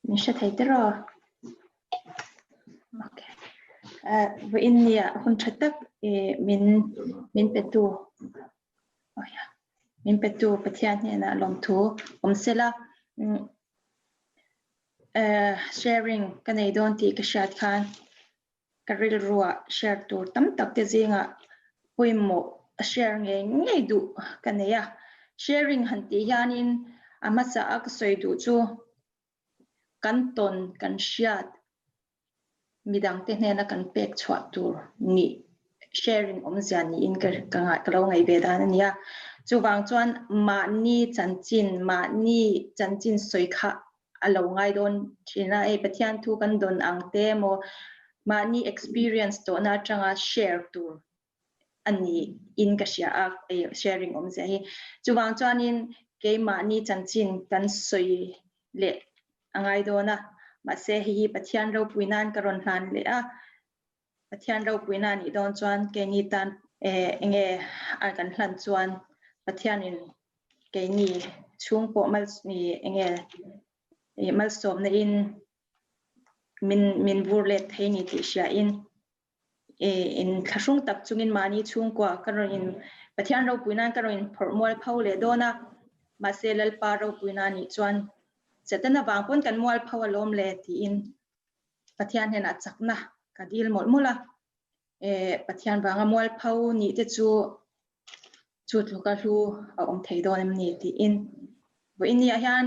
Min hre thei tiraw? Okay. Uh, vawiin nia hun tha tak eh, min min petu oh yeah. min petu Pathian hnenah lawmthu awm sela. Mm, eh, sharing ka nei dawn tih ka hriat khan Ka rilruah share tur tam tak te zingah pawimawh share ngei ngei duh ka nei a. Sharing han tih hianin a hmasa a ka sawi duh chu kan tawn kan hriat midangte hnena kan pek chhuah tur nih sharing awmzia niin ka ka lo ngaih ve dan a ni a. Chuvang chuan mahni chanchin mahni chanchin sawi kha a lo ngai dawn thin a, hei Pathian thu kan dawn ang te emaw mahni experience tawhna atanga share tur a ni in ka hria a, hei sharing awmzia hi. Chuvang chuanin keimahni chanchin kan sawi leh a ngai dawn a, mahse hei hi Pathian ropui nan ka rawn hlan leh a, Pathian ropuina a nih dawn chuan keini tan enge a kan hlan chuan Pathianin keini chhung pawh mal enge malsawmna in min min vur let thei ni tih hria in in thlahrung tak chungin mahni chhungkua ka rawn in Pathian ropui nan ka rawn in phawrh mual pho leh dawn a, mahse Lalpa ropuina a nih chuan Setana vang pawn kan mual pho alawm le tiin Pathian hnenah chakna ka dil mawlh mawlh a, eh Pathian vanga mualpho nih te chu chu tluka hlu a awm thei dawn em ni tiin vawiin ni ah hian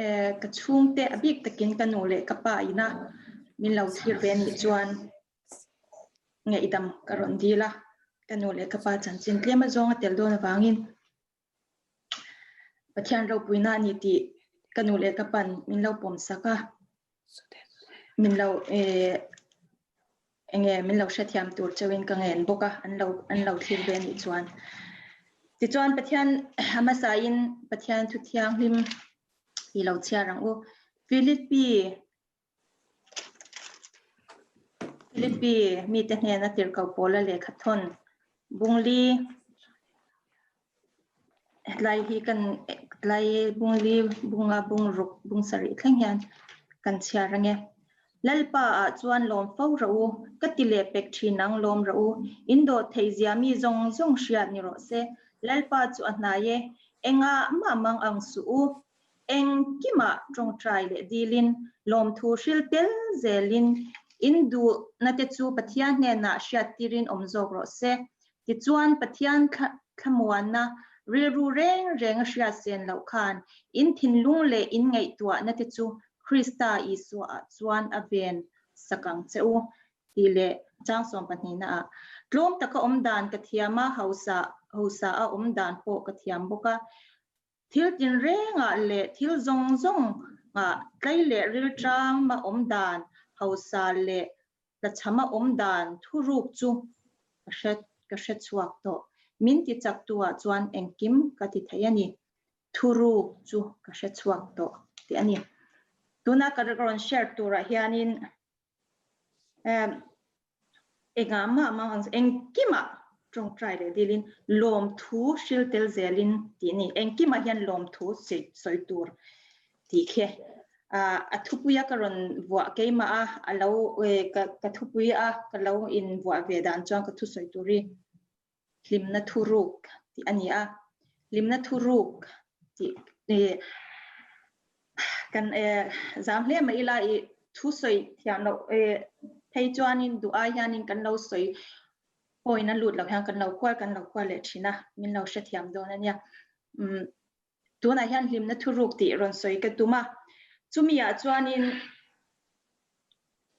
eh ka chhungte a bik takin ka nu leh ka pa ina min lo thlir ve anih chuan ngaihdam ka rawn dil a, ka nu leh ka pa chanchin tlem azawng a tel dawn avangin. Pathian ropuina a ni tih ka nu leh ka pan min lo pawm sak a, min lo eh enge min lo hrethiam tur cheuhin ka ngen bawk a, an lo an lo thlir ve anih chuan. Tichuan Pathian hmasain Pathian thu thianghlim i lo chhiar ang u. Philippi Philippi mite hnena tirhkoh Paula lehkha thawn Bungli tlai hi kan tlai Bungli bunga bungruk bung sarih thleng hian kan chhiar ange. Lalpa ah chuan lawm fo rawh u, ka ti leh pek thin ang lawm rawh u, in dawh theih zia mi zawng zawng hriat ni rawh se, Lalpa chu a hnai e, engah mah mang ang suh u, Engkimah tawngtai leh dilin, lawmthu hril tel zelin, in duhna te chu Pathian hnenah hriattirin awm zawk rawh se. Tichuan, Pathian thlamuanna rilru reng reng a hriat sen loh khan in thinlung leh in ngaihtuahna te chu Krista Isuaah chuan a ven sak ang che u, tih leh chang sawmpahnihna ah tlawm taka awm dan ka thiam a, hausa hausa a awm dan pawh ka thiam bawk a. Thil tinrengah leh thil zawng zawngah tlai leh rilṭama awm dan, hausa leh tlachhama awm dan thuruk chu ka hre ka hre chhuak tawh. Min ti chaktuah chuan engkim ka ti thei a ni. Thuruk chu ka hre chhuak tawh tih a ni. Tuna ka rawn share turah hianin Engah mah mang ang engkimah tawngtai leh dilin lawmthu hril tel zelin tih a ni. Engkimah hian lawmthu sawi tur tih khi a thupuia ka rawn vuah keimah a, a lo ka thupui a ka lo invuah ve dan chuan ka thusawi tur hi hlimna thuruk tih a ni a, hlimna thuruk tih kan zam hle mai ila i thu sawi thiam loh phei chuanin duh ai hianin kan lo sawi point a lut loh hian kan lo kual kan lo kual leh thin a, min lo hrethiam dawn a nia. Tunah hian hlimna thuruk tih rawn sawi ka tum a, chumi ah chuanin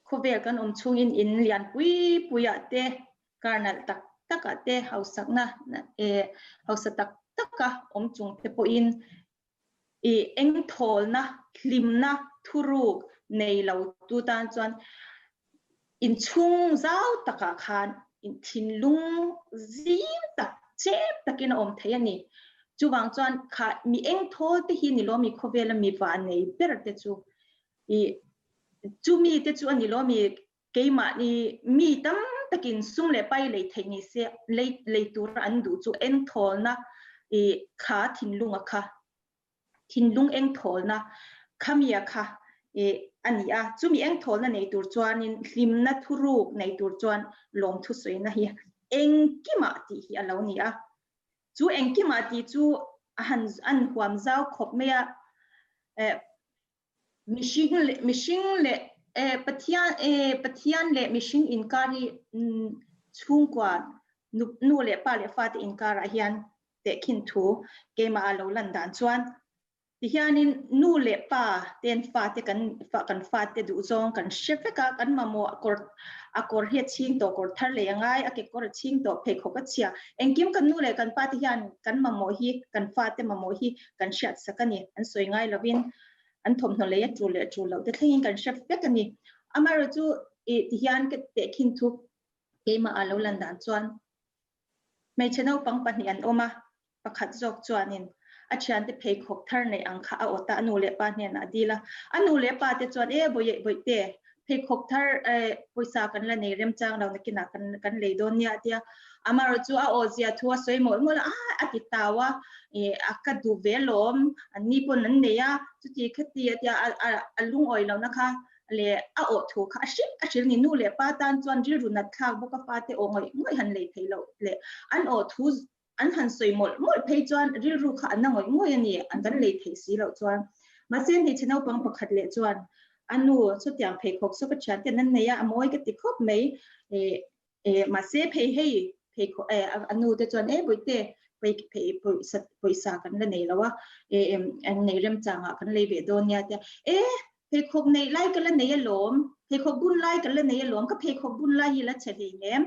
khawvel kan awm chhungin in lian pui pui ah te, kar nalh tak tak ah te hausakna eh hausa tak tak a awm chung te pawhin ih engthawlna hlimna thuruk nei lo tu tan chuan Inchhung zau takah khan thinlung zim tak, chep takin a awm thei a ni. Chuvang chuan kha mi engthawl te hi ni lo mi khawvela mi vanei ber te chu i chumi te chu a ni lo mi keimahni mi tam takin sum leh pai lei theih ni se lei lei tura an duh chu engthawlna i kha thinlunga kha thinlung engthawlna khamia kha I a ni a, chumi engthawlna nei tur chuanin hlimna thuruk nei tur chuan lawmthu sawina hi engkimah tih hi a lo ni a. Chu engkimah tih chu a han an huam zau khawp mai a, eh mihring leh mihring leh eh Pathian eh Pathian leh mihring inkar hi chhungkua nu nu leh pa leh fate inkarah hian tehkhin thu keimah a lo lan dan chuan Tihianin nu leh pa ten fate kan kan fate duhzawng kan hre vek a, kan mamawh kawr a kawr hi a chhing tawh, kawr thar lei a ngai, a kekawr a chhing tawh, pheikhawk a chhia. Engkim kan nu leh kan pa te hian kan mamawh hi, kan fate mamawh hi kan hriat sak a ni. An sawi ngai lovin an thawmhnaw lei a tul leh tul loh te thlengin kan hre vek a ni. Amaherawhchu ih tihian ka tehkhin thu keimah ah lo lan dan chuan Hmeichhe naupang pahnih an awm a, pakhat zawk chuanin a thiante pheikhawk thar neih ang kha a awt a, a nu leh pa hnenah a dil a. A nu leh pa te chuan, E Bawih, Bawihte, pheikhawk thar pawisa kan la nei remchang lo nakinah kan kan lei dawn nia a ti a. Amaherawhchu chu a awhzia thu a sawi mawlh mawlh a, ah a ti tau a, a ka duh ve alawm, an ni pawn an nei a, chuti khati a tia a lungawi lohna kha leh a awh thu kha a hrilh a hrilh ni. Nu leh pa tan chuan rilru nat thlak bawk a fate awh ngawih ngawih han lei theih loh leh an awh thu an han sawi mawlh mawlh phei chuan rilru kha an na ngawih ngawih a ni, an kan lei theih si loh chuan. Mahse hmeichhe naupang pakhat leh chuan a nu chutiang pheikhawk saw ka thian ten an nei a, a mawi ka ti khawp mai. E mahse phei hei pheikhawk e a nu te chuan e bawihte phei phei pawisa pawisa kan la nei lo a e an nei remchangah kan lei ve dawn nia tia e pheikhawk neih lai ka la nei alawm pheikhawk bun lai ka la nei alawm ka pheikhawk bun lai hi la chhe hlei nem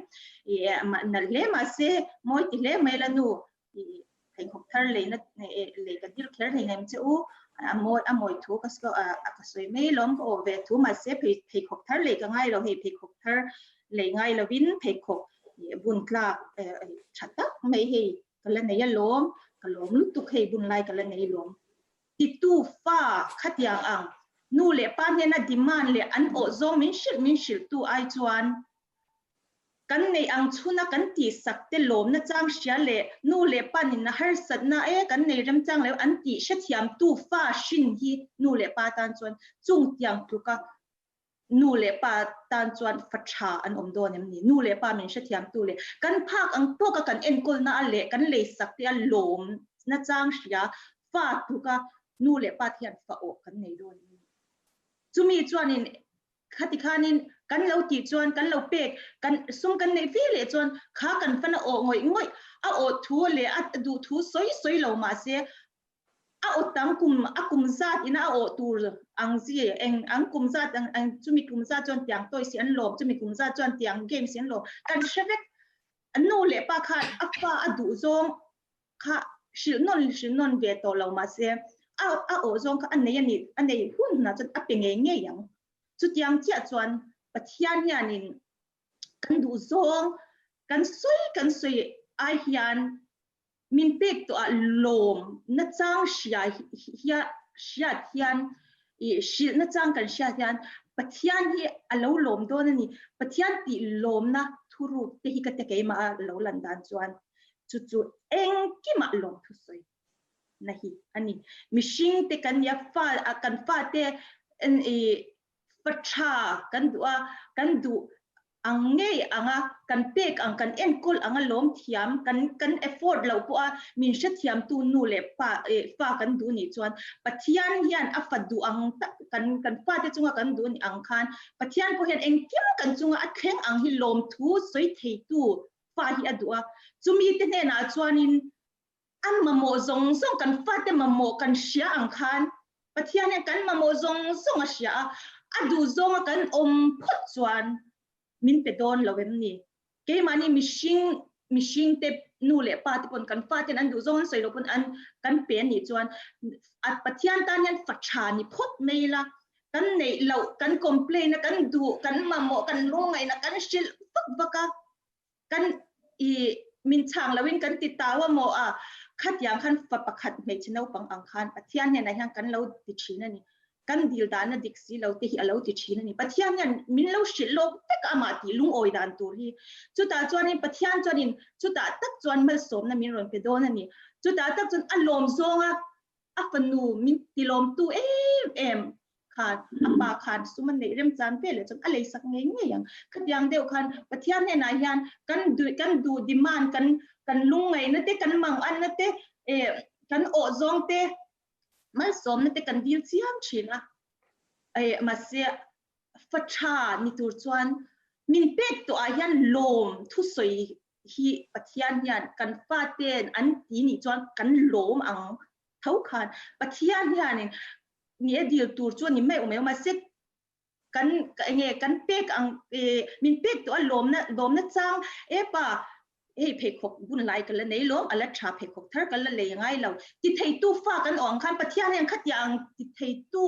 e nalh hle mahse mawi ti hle mai la nu pheikhawk thar leina lei ka dil kher hlei nem che u a mawi a mawi thu ka a ka sawi mai lawm ka awh ve thu mahse phei pheikhawk thar lei ka ngai lo hei pheikhawk thar lei ngai lovin pheikhawk bun tlak tha tak mai hei ka la nei alawm ka lawm lutuk hei bun lai ka la nei lawm titu fa khatiang ang nu leh pa hnena demand leh an awh zawng min hrilh min hrilh tu ai chuan Kan neih ang chhuna kan tihsak te lawmna chang hria leh nu leh pa nin a harsatna e kan nei remchang lo an tih hrethiamtu fa hrin hi nu leh pa tan chuan chung tiang tluka nu leh pa tan chuan fa tha an awm dawn em ni? Nu leh pa min hrethiamtu leh kan phak ang tawka kan enkawlna a leh kan leisak te a lawmna chang hria fa tluka nu leh pa te hian fa awh kan nei dawn em ni? Chumi chuanin Khati khanin kan lo tih chuan kan lo pek, kan sum kan neih ve leh chuan kha kan fan a awh ngawih ngawih, a awh thu leh a duh thu sawi sawi lo mahse a aw tam kum a kum zat ina a awh tur ang zi eng ang kum zat ang ang chumi kum zat chuan tiang toys hi an lawm chumi kum zat chuan tiang games hi an lawm kan hre vek a nu leh pa khan a fa a duh zawng kha hrilh nawn hrilh nawn ve tawh lo mahse a a awh zawng kha a nei a ni a nei hun hunah chuan a pe ngei ngei ang. Chutiang chiah chuan Pathian hianin kan duh zawng kan sawi kan sawi ai hian min pek tawh ah lawm nachang hria hia hriat hian i hrilh nachang kan hriat hian Pathian hi a lo lawm dawn a ni. Pathian tih lawmna thuruk te hi ka ti keimah a lo lan dan chuan Chu chu engkimah lawmthu sawi na hi a ni. Mihring te kan nia fa kan fate i fa tha kan duh a, kan duh ang ngei anga kan pek ang kan enkawl anga lawm thiam kan kan afford loh pawh a min hrethiamtu nu leh pa fa kan duh nih chuan Pathian hian a fa duh ang tak kan kan fate chunga kan duh ang khan Pathian pawh hian engkim kan chunga a thleng ang hi lawmthu sawi theitu fa hi a duh a, chumi te hnenah chuanin an mamawh zawng zawng kan fate mamawh kan hria ang khan Pathian hian kan mamawh zawng zawng a hria a, a duh zawnga kan awm phawt chuan min pe dawn lo em ni? Keimahni mihring mihring te nu leh pa te pawn kan faten an duh zawng an sawi loh pawn an kan pe a nih chuan a Pathian tan hian fa tha ni phawt mai ila kan neih loh kan complain a kan duh kan mamawh kan lungngaihna kan hrilh vak vak a kan i min chhang loin kan ti tau a maw a khatiang khan fa pakhat hmeichhe naupang ang khan Pathian hnenah hian kan lo ti thin a ni kan dil dahna dik si lo te hi a lo ti thin a ni Pathian hian min lo hrilh lawk vek amah tih lungawi dan tur hi chutah chuanin Pathian chuanin chutah tak chuan malsawmna min rawn pe dawn a ni chutah tak chuan a lawm zawnga a fanu min tilawmtu em em. Khan a pa khan sum a neih remchan ve leh chuan a leisak ngei ngei ang. Khatiang deuh khan Pathian hnenah hian kan duh kan duh demand kan kan lungngaihna te kan manganna te eh kan awh zawng te malsawmna te kan dil chiam thin a. Eh mahse fa tha ni tur chuan min pek tawh ah hian lawm thusawi hi Pathian hian kan faten an ti nih chuan kan lawm ang tho khan Pathian hianin ni e dil tur chu a ni mai awm em mahse kan enge kan pek ang min pek tawh a lawmna lawmna chang e pa hei pheikhawk bun lai ka la nei lawm a la tha pheikhawk thar ka la lei ngai lo ti theitu fa kan awm khan Pathian hian khatiang ang ti theitu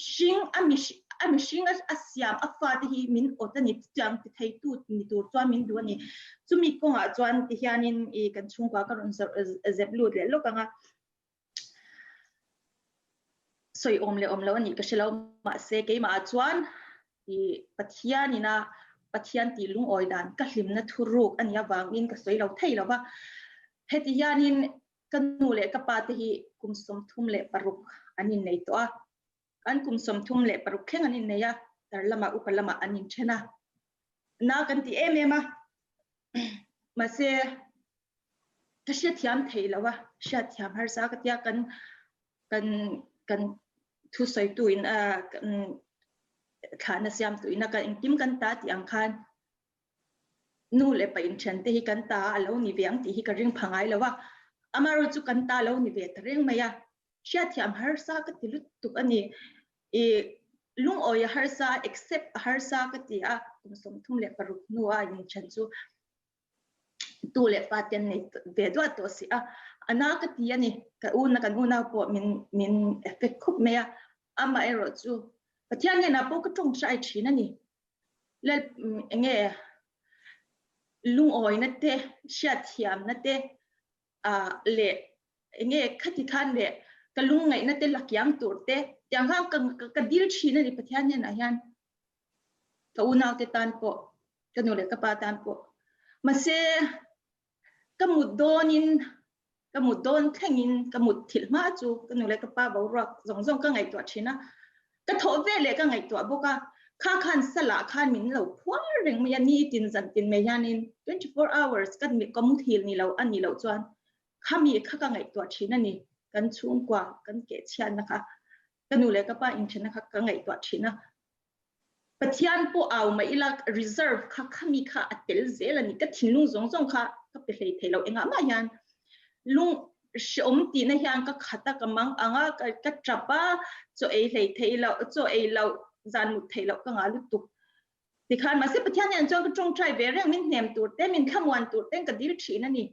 hring a mi a mihring a siam a fate hi min awt a ni chutiang ti theitu ni tur chuan min duh a ni chumi kawngah chuan tihianin i kan chhungkua ka rawn zep lut leh lawk ang a sawi awm leh awm lo a nih ka hre lo mahse keimah chuan i Pathian ina Pathian tih lungawi dan ka hlimna thuruk a nih avangin ka sawi lo thei lo va heti hianin ka nu leh ka pa te hi kum 36 an innei tawh a an kum 36 thleng an innei a tar lamah upa lamah an inthen a na kan ti em em a mahse ka hriatthiam thei lo a hriatthiam harsa ka tia kan kan kan thusawitu in a thlahna siamtu in a kan engkim kan ta tih ang khan nu leh pa inthen te hi kan ta a lo ni ve ang tih hi ka ring pha ngai lo a amaherawhchu chu kan ta lo ni ve ta reng mai a hriatthiam harsa ka ti lutuk a ni i lungawi a harsa accept a harsa ka ti a kum 36 hnu a inthen chu tu leh fa te an nei ve duah tawh si a a na ka ti a ni ka u na kan unau pawh min min effect khawp mai a amaherawh chu Pathian hnenah pawh ka tawngtai thin a ni lal enge lungawina te hriatthiamna te a leh enge khati khan leh ka lungngaihna te la kiang tur te tiang khan ka ka dil thin a ni Pathian hnenah hian ka unau te tan pawh ka nu leh ka pa tan pawh mahse ka mut dawnin ka mut dawn thlengin ka mut thilh hma chu ka nu leh ka pa boruak zawng zawng ka ngaihtuah thin a ka thawh ve leh ka ngaihtuah bawk a kha khan salah khan min lo phuar reng mai a ni tin zan tin mai hianin 24 hours ka ka muthil ni lo a ni loh chuan khami kha ka ngaihtuah thin a ni kan chhungkua kan keh chhiatna kha ka nu leh ka pa inthenna kha ka ngaihtuah thin a Pathian pawh au mah ila reserve kha khami kha a tel zel a ni ka thinlung zawng zawng kha ka pe hlei thei lo engah mah hian lung hreawm tihna hian ka khat a ka mang ang a ka tap a chaw ei hlei thei lo chaw ei lo zan mut thei loh ka ngah lutuk tikhan mahse Pathian hian chuan ka tawngtai ve reng min hnem tur te min thlamuan tur ten ka dil thin a ni.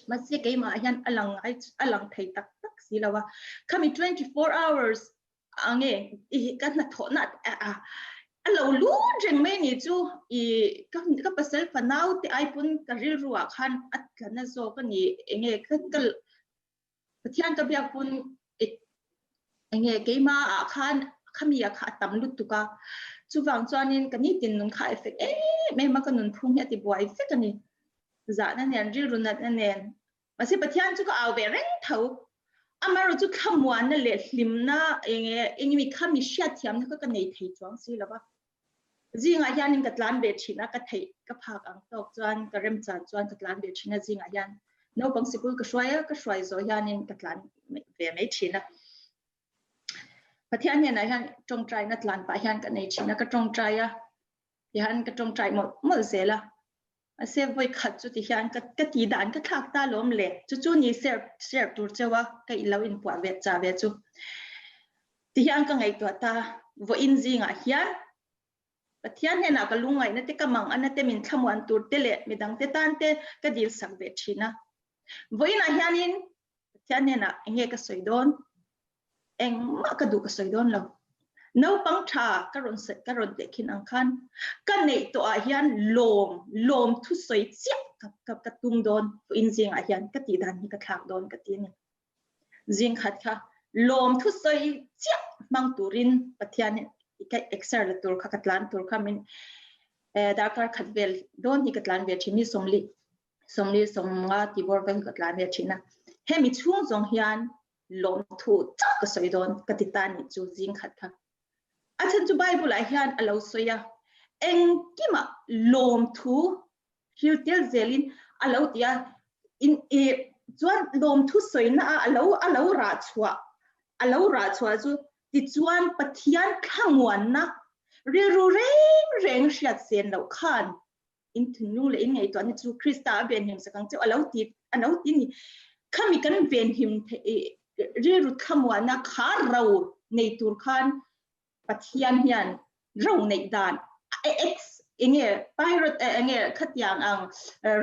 Mahse keimah hian a lang ngai a lang thei tak tak si lo a. Khami 24 hours ange i ka hnathawhna a a lo lut reng mai ni chu i ka ka pasal fanau te ai pawn ka rilru ah khan a tla na zawk a ni enge ka ka Pathian ka biak pawn enge keimah ah khan khami ah kha a tam lutuk a chuvang chuanin ka nitin nun kha effect em em a ka nunphung hi a ti buai vek a ni zahna nen rilru natna nen mahse Pathian chu ka au ve reng tho amaherawh chu thlamuanna leh hlimna enge engemi khami hriatthiamna kha ka nei thei chuang si lo va Zingah hianin ka tlan ve thin a, ka theih ka phak ang tawk chuan ka remchan chuan ka tlan ve thin a zingah hian naupang sikul ka hruai a, ka hruai zawh hianin ka tlan ve mai thin a. Pathian hnenah hian tawngtaina tlan pah hian ka nei thin a, ka tawngtai a, tihian ka tawngtai mawlh mawlh zel a. Mahse vawi khat chu tihian ka ka tih dan ka thlak ta lawm le, chu chu ni share share tur cheu a ka lo inpuah ve cha ve chu. Tihian ka ngaihtuah ta, vawiin zingah hian Pathian hnenah ka lungngaihna te ka manganna te min thlamuan tur te leh midangte tan te ka dil sak ve thin a. Vawiinah hianin Pathian hnenah enge ka sawi dawn? Engmah ka duh ka sawi dawn lo. Naupang tha ka rawn sawi ka rawn tehkhin ang khan ka neih tawh ah hian lawm lawm thu sawi chiah ka ka ka tum dawn vawiin zingah hian ka tih dan hi ka thlak dawn ka ti a ni. Zing khat kha lawm thu sawi chiah hmang turin Pathian ka exer la tur kha ka tlan tur kha min darkar khat vel dawn hi ka tlan ve thin ni 40 40 50 ti bawr vel hi ka tlan ve thin a. Hemi chhung zawng hian Lawmthu chauh ka sawi dawn ka ti ta nih chu zing khat kha. A chhan chu Bible ah hian a lo sawi a, engkimah lawmthu hil tel zelin a lo ti a, in i chuan lawmthu sawina a alo a lo rah chhuah a lo rah chhuah chu tichuan Pathian thlamuanna rilru reng reng hriat sen loh khan in thinlung leh in ngaihtuahna chu Krista a venhim sak ang che a lo ti a lo ti ni. Khami kan venhim rilru thlamuanna kha ro nei tur khan Pathian hian ro neih dan ex enge pirate enge khatiang ang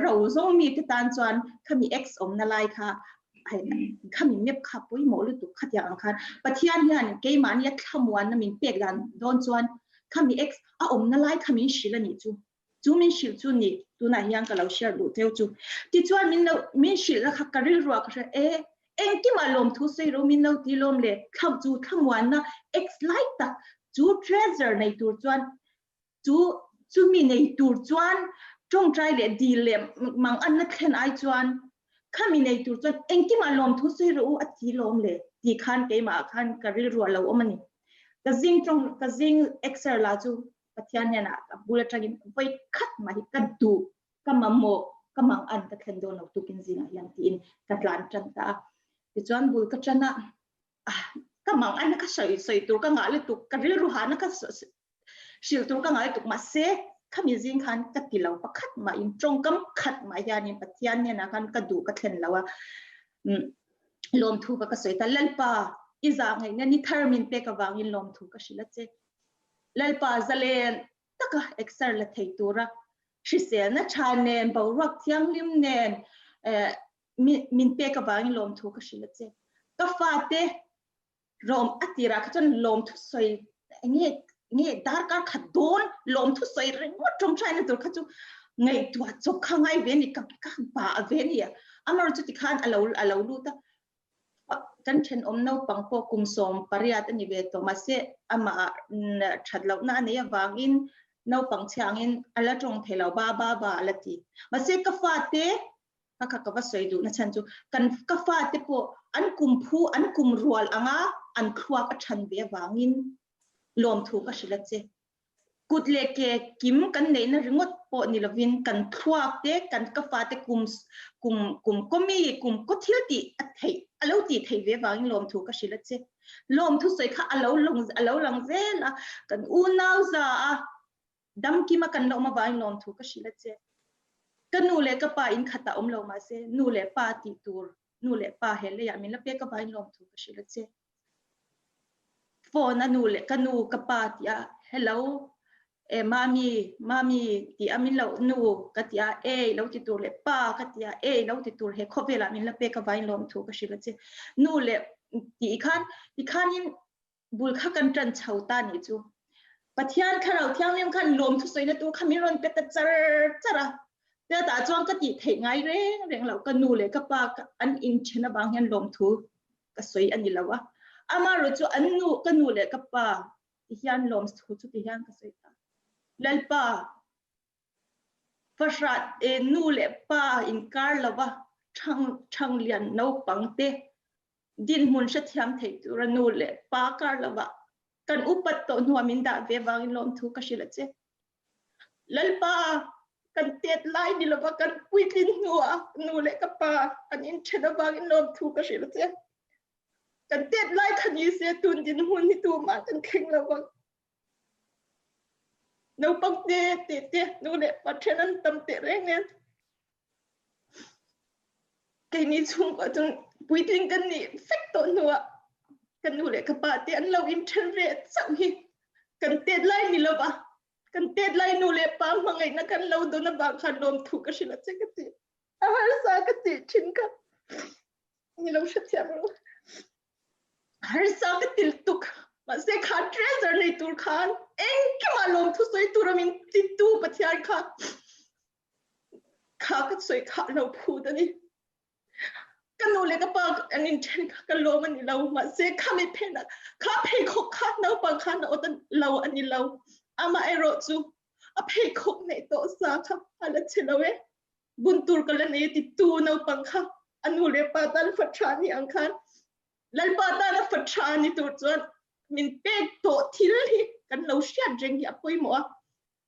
ro zawng mi te tan chuan khami ex awmna lai kha khami map kha pawimawh lutuk khatiang ang khan Pathian hian keimahni a thlamuanna min pek dan dawn chuan khami ex a awmna lai kha min hrilh a nih chu. Chu min hrilh chu ni tunah hian ka lo share duh teu chu. Tichuan min lo min hrilh na kha ka rilruah ka hria e engkimah lawmthu sawi ro min lo ti lawm le thla chu thlamuanna ex lai tak chu treasure nei tur chuan chu chumi nei tur chuan tawngtai leh dil leh manganna thlen ai chuan khami nei tur chuan engkimah lawmthu sawi rawh u a ti lawm le ti khan keimah khan ka rilruah lo awm a ni. Ka zing tawng ka zing exer la chu Pathian hnenah ka bul atangin vawi khat mah hi ka duh, ka mamawh, ka mang an ka thlen dawn lo tukin zingah hian tiin ka tlan tan ta a. Tichuan bul ka tan a, ka mang an ka sawi sawi tur ka ngah lutuk, ka rilru hahna ka hrilh tur ka ngah lutuk mahse khami zing khan ka ti lo pakhat mah in tawngkam khat mah hianin Pathian hnenah khan ka duh ka thlen lo a. Lawmthu ka ka sawi ta Lalpa i zah ngaihna ni thar min pek avangin lawmthu ka hrilh a che. Lalpa zalen taka exer la thei tura hriselna tha nen boruak thianghlim nen min pek avangin lawmthu ka hrilh a che. Ka fate rawm a tirah kha chuan lawmthu sawi enge nge darkar khat dawn lawmthu sawi ringawt tawngtaina tur kha chu ngaihtuah chawp kha ngai ve ni ka ka ba ve ni amarawh chu tikhan alo alo lut a kan thenawm naupang pawh kum 18 a ni ve tawh mahse amah that lohna a nei avangin naupang chhia angin a la tawng thei lo ba ba ba a la ti mahse ka fate Kha kha ka va sawi duh na chhan chu kan ka fate pawh an kum phu an kum rual anga an thluak a than ve avangin lawmthu ka hrilh a che. Kut leh ke kim kan neihna ringawt pawh ni lovin kan thluak te kan ka fate kum kum kum kawmi kum kaw thil tih a theih a lo tih theih ve avangin lawmthu ka hrilh a che. Lawmthu sawi kha a lo a lo lang zel a kan unau za a Damkima kan la awm avangin lawmthu ka hrilh a che. Ka nu leh ka pa in khatah awm lo mahse nu leh pa tih tur nu leh pa he leiah min la pek avangin lawmthu ka hrilh a che. Phone a nu leh ka nu ka pa tih a hello e mami mami tih a min lo nu ka ti a ei lo ti tur leh pa ka ti a ei lo ti tur he khawvelah min la pek avangin lawmthu ka hrilh a che. Nu leh tih khan tikhanin bul kha kan ṭan chho ta nih chu. Pathian Thlarau Thianghlim khan lawmthu sawina tur kha min rawn pe ta char char a. Tia chuan ka tih theih ngai reng reng loh ka nu leh ka pa an inṭhen avang hian lawmthu ka sawi a ni lo a. Amaherawh chu an nu ka nu leh ka pa ti hian lawmthu chu ti hian ka sawi ta. Lalpa Fahrat e nu leh pa inkar lova ṭhang ṭhanglian naupang te dinhmun hrethiam thei tura nu leh pa kar lova kan upat tawh hnuah min dah ve vangin lawmthu ka hrilh a che. Lalpa, kan tet lai ni lova kan puitlin hnuah nu leh ka pa an inthen avangin lawmthu ka hrilh a che. Kan tet lai kha ni se tun dinhmun hi tumah kan thleng lovang. Naupang te te te nu leh pa then an tam teh reng nen. Keini chhungkua chuan puitling kan nih vek tawh hnuah ka nu leh ka pa te an lo inthen ve chauh hi kan tet lai ni lova kan tet lai nu leh pa hmangaihna kan lo dawn avang khan lawmthu ka hrilh a che ka ti. A harsa ka tih thin kha ni lo hrethiam rawh. Harsa ka ti lutuk mahse kha treasure nei tur khan engkimah lawmthu sawi tura min titu Pathian kha Kha ka sawi kha lo phut a ni. Ka nu leh ka pa an inthen kha ka lawm a ni lo. Mahse kha mi phenah kha pheikhawk kha naupang khan a awt lo a ni lo. Amaherawh chu a pheikhawk neih tawh sa kha a la che lo e. Bun tur ka la nei a ti tu naupang kha a nu leh pa tan fa tha ni ang khan. Lalpa tana fa tha ni tur chuan min pek tawh thil hi kan lo hriat reng hi a pawimawh a.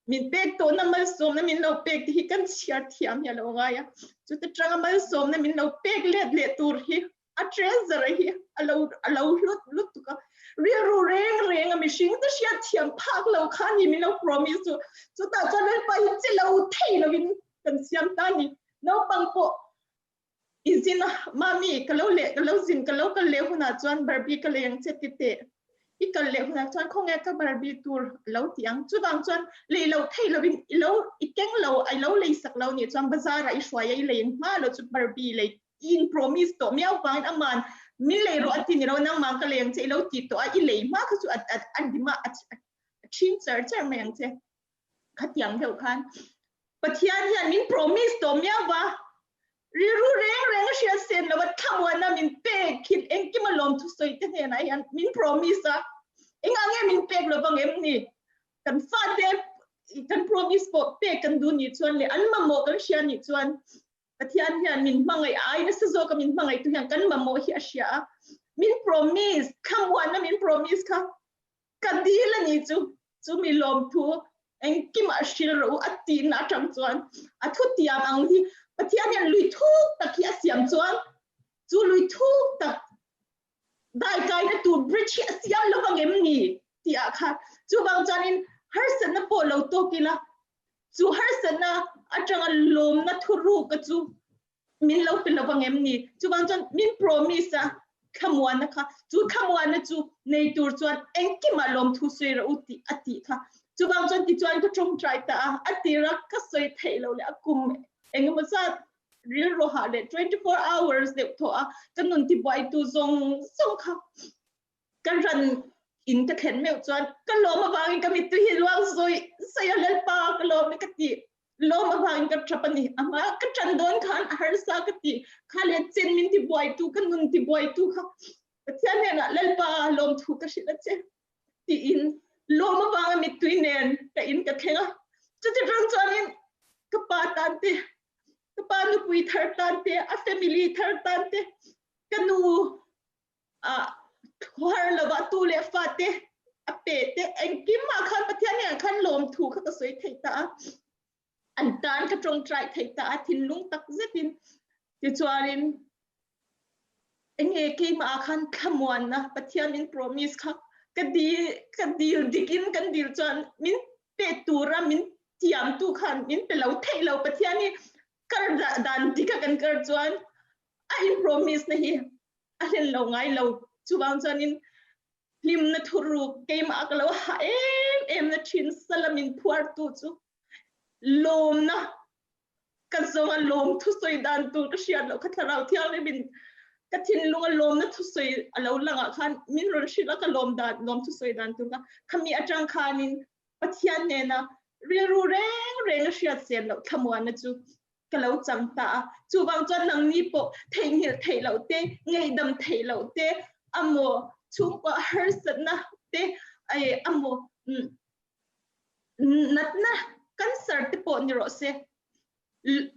Min pek tawhna malsawmna min lo pek te hi kan chhiar thiam hi a lo ngai a. Chuta tanga malsawmna min lo pek let leh tur hi a treasure hi a lo a lo hlut lutuk a. Rilru reng reng a mihring te hriat thiam phak lo kha ni min lo promise chu. Chutah chuan Lalpa hi che lo thei lovin kan siam ta a ni. Naupang pawh I zin a, Mami, ka lo leh, ka lo zin, ka lo kal leh hunah chuan Barbie ka lei ang che ti teh. I kal leh hunah chuan khawnge ka Barbie tur a lo ti ang. Chuvang chuan lei lo thei lovin i lo, i keng lo, i lo lei sak lo nih chuan bazar ah i hruai a, i lei ang hma lo chu Barbie lei i in promise tawh miau vangin aman min lei rawh a ti ni lo, nangmah ka lei ang che i lo ti tawh a, i lei hma kha chu a, a, a dim a, a chhing char char mai ang che. Khatiang deuh khan Pathian hian min promise tawh miau va, rilru reng reng a hriat sen lova thlamuanna min pek hi engkim a lawm thusawi te hnenah hian min promise a, engah nge min pek lovang em ni? Kan fate kan promise pawh pek kan duh nih chuan leh an mamawh kan hria nih chuan Pathian hian min hmangaih a, ai nasa zawka min hmangaihtu hian kan mamawh hi a hria a, min promise, thlamuanna min promise kha Ka dil a ni chu, chumi lawmthu engkimah hril rawh u a tihna atang chuan a thutiam ang hi Pathian hian lui thuk tak hi a siam chuan chu lui thuk tak daikaina tur bridge hi a siam lo vang em ni tih ah khan chuvang chuanin harsatna pawh lo tawk ila chu harsatna atanga lawmna thuruk a chu min lo pe lo vang em ni? Chuvang chuan min promise a thlamuanna kha, chu thlamuanna chu nei tur chuan engkimah lawmthu sawi rawh u tih a tih kha. Chuvang chuan tichuan ka tawngtai ta a, a tira ka sawi theih loh leh a kum engemaw zat rilru hah leh 24 hours deuh thaw a ka nun tibuaitu zawng zawng kha Ka ran in ka thlen meuh chuan ka lawm avangin ka mittui hi luang zawi zawi a, Lalpa ka lawm e ka ti. Lawm avangin ka tap a ni. A hma ka tan dawn khan a harsa ka ti. Kha leh chen min tibuaitu, ka nun tibuaitu kha Pathian hnenah Lalpa lawmthu ka hrilh a che tiin lawm avanga mittui nen ka in ka thleng a. Chuti rang chuanin ka pa tan te, ka pa nupui thar tan te, a family thar tan te, ka nu a har lova tu leh fa te a pe te engkim ah khan Pathian hnenah khan lawmthu kha ka sawi thei ta a, an tan ka tawngtai thei ta a thinlung tak zetin tichuanin enge keimah ah khan thlamuanna Pathian min promise kha ka dil ka dil dikin kan dil chuan min pe tura min tiamtu khan min pe lo theih lo Pathian hi kar dan dika kan kar chuan a in promise na hi a hlen lo ngai lo. Chuvang chuanin hlimna thuruk keimah ka lo ha em em na thin sala min phuartu chu lawmna ka zawnga lawm thusawi dan tur ka hriat loh kha thlarau thianghlimin ka thinlunga lawmna thusawi a lo langah khan min rawn hrilh a ka lawm dan lawm thusawi dan tur kha khami atang khanin Pathian nena rilru reng reng a hriat sen loh thlamuanna chu ka lo chang ta a. Chuvang chuan nangni pawh theihnghilh theih loh te, ngaihdam theih loh te, amaw chhungkua harsatna te, amaw natna cancer te pawh ni rawh se.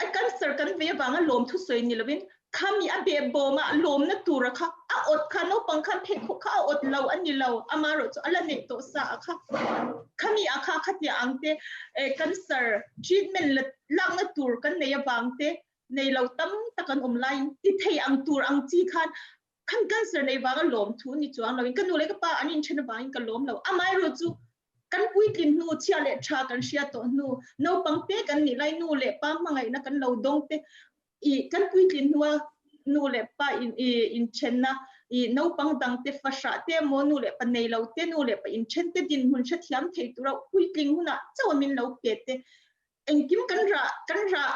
A cancer kan vei avanga lawm thusawi ni lovin khami a behbawma lawmna tura kha a awt kha naupang khan pheikhawk kha a awt lo a ni lo, amaherawhchu chu a la neih tawh sa a kha. Khami a kha khatia ang te cancer treatment la lakna tur kan nei avang te nei lo tam tak an awm laiin ti thei ang tur ang chi khan khan cancer nei vanga lawm thu ni chuang loin ka nu leh ka pa an inthen avangin ka lawm lo. Amaherawhchu chu kan puitlin hnu chhia leh tha kan hria tawh hnu naupang te kan nih lai nu leh pa hmangaihna kan lo dawng te i kan puitlin hnua nu leh pa in i inthenna i naupang dang te fahrah te emaw nu leh pa nei lo te nu leh pa inthen te dinhmun hrethiam thei tura puitling hunah chauh a min lo pe te engkim kan rah kan rah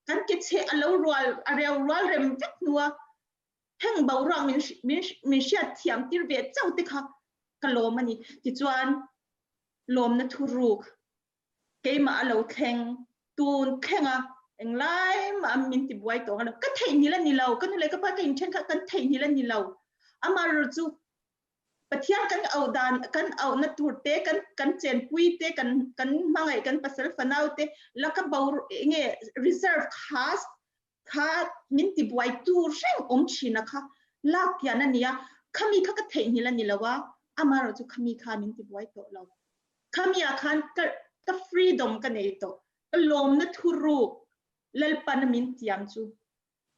kan ke chhe a lo rual a reu rual rem vek hnua heng boruak min min min hriat thiam tir ve chauh te kha ka lawm a ni. Tichuan lawmna thuruk keimah a lo thleng tun thleng a englai mah a min tibuai tawh ang lo. Ka theihnghilh a ni lo, ka nu leh ka pa ka inthen kha kan theihnghilh a ni lo. Amaherawhchu chu Pathian kan auh dan kan auhna tur te kan kan chenpui te kan kan hmangaih kan pasal fanau te laka bo enge reserve khas kha min tibuai tur reng awm thin a kha. Lak kian a ni a, khami kha ka theihnghilh a ni lo a, amaherawhchu khami kha min tibuai tawh lo. Khami ah khan ka ka freedom ka nei tawh, ka lawmna thuruk Lalpan a min tiam chu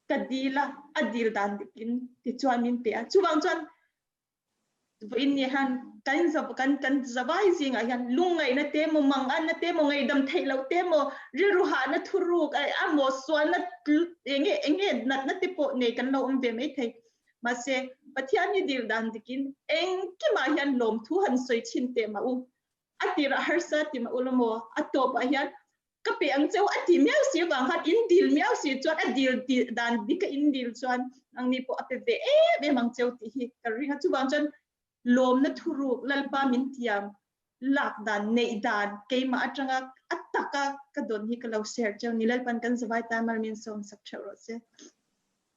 ka dil a, a dil dan dikin tichuan min pe a. Chuvang chuan vawiin ni hian kan kan kan zavai zingah hian lungngaihna te emaw, manganna te emaw, ngaihdam theih loh te emaw, rilru hahna thuruk emaw, sualna enge enge natna te pawh nei kan lo awm ve mai thei. Mahse, Pathian hi dil dan dikin engkimah hian lawmthu han sawi chhin teh mah u. A tirah harsa ti mah u la maw, a tawpah hian ka pe ang cheu a ti miau si avang khan in dil miau si chuan a dil dan dik a in dil chuan nangni pawh a pe ve em em ang cheu tih hi ka ring a. Chuvang chuan lawmna thuruk Lalpa min tiam lak dan neih dan keimah atanga a taka ka dawn hi ka lo share cheu ni. Lalpan kan zavai tan mal min sawm sak theuh rawh se.